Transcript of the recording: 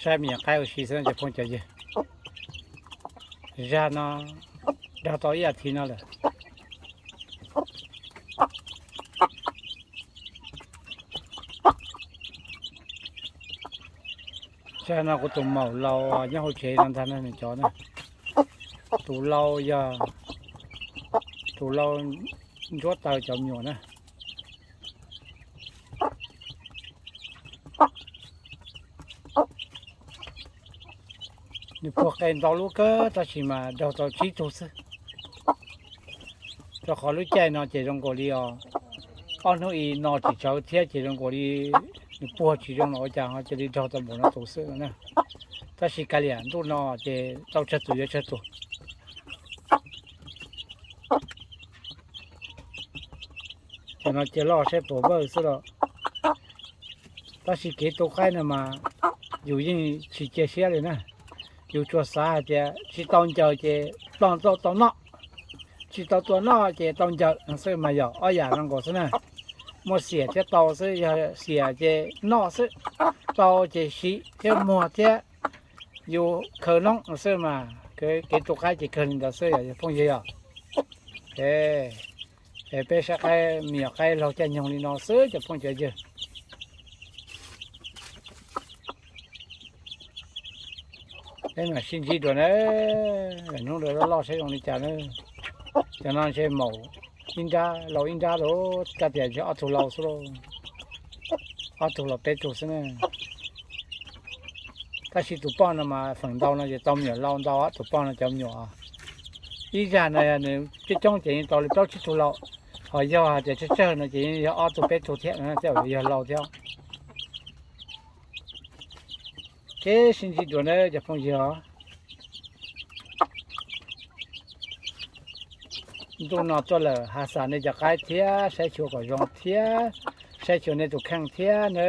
Saib me nyuam qaib ua si xwb cov phooj cov ywg. Zag no daug tau ib as thiv no lawm. Zag no kuv tus maum laus nyob hauv tsev no ntag na, nws cov na. Tus lau yog tus lau ntsuab taw cov me nyuam na. Nws puag qe ntau lub kawg tab sis mas daug tau tsib tug xwb. Rau qhov lub caij no ces zoo nkaus li os, ob hnub ib no tsis tsawv thiab ces zoo nkaus li nws puag tsis zoo los ua cas ho cia li daug tau npaum no tus xwb no na. Tab sis kav liam ntuj no ces tau tsawg tus yuav tsawg tus. Cov no cia loj saib puas vawj xwb los. Tab sis kev tu qaib no mas yus yeej tsis cia siab li na. Yus tsuas xav hais tias tsis tau ncaws ces ploj tau tau noj, tsis tau tua noj ces tau ncaws no xwb mas yog ob yam zoo nkaus xwb na. Muaj xiam thiab tau xwb, yog xiam ces noj xwb, tau ces siv thiab muag thiab yus khaws noob no xwb mas. Kev tu qaib ces kawg li ntawd xwb yog phooj ywg yog. Es peb saib qaib me nyuam qaib laug caij nyoog li no xwb cov phooj cov ywg. Peb mam sib ntsib dua na, hnub dua loj loj saib zoo li cas na. Cov no ntshe maum ib nrab laus ib nrab lawm, koj tias ntshe ob tug laus xwb lauj. Ob tug los peb tug xwb na. Tab sis tus poj no mas feem ntau no ces tau me nyuam laus ntau, tus poj no cov me nyuam ib zag no nws coob coob ces yeej tau li plaub tsib tug laus, ho yog hais tias tsawg tsawg no ces yeej yog ob tug peb tug thiab, tej zaum yog laus thiab. Kev sib ntsib dua na cov phooj ywg. Ntuj no tuaj lawm, ha xam nej cov qaib thiab saib xyuas kom zoo thiab, saib xyuas nej tus kheej thiab na.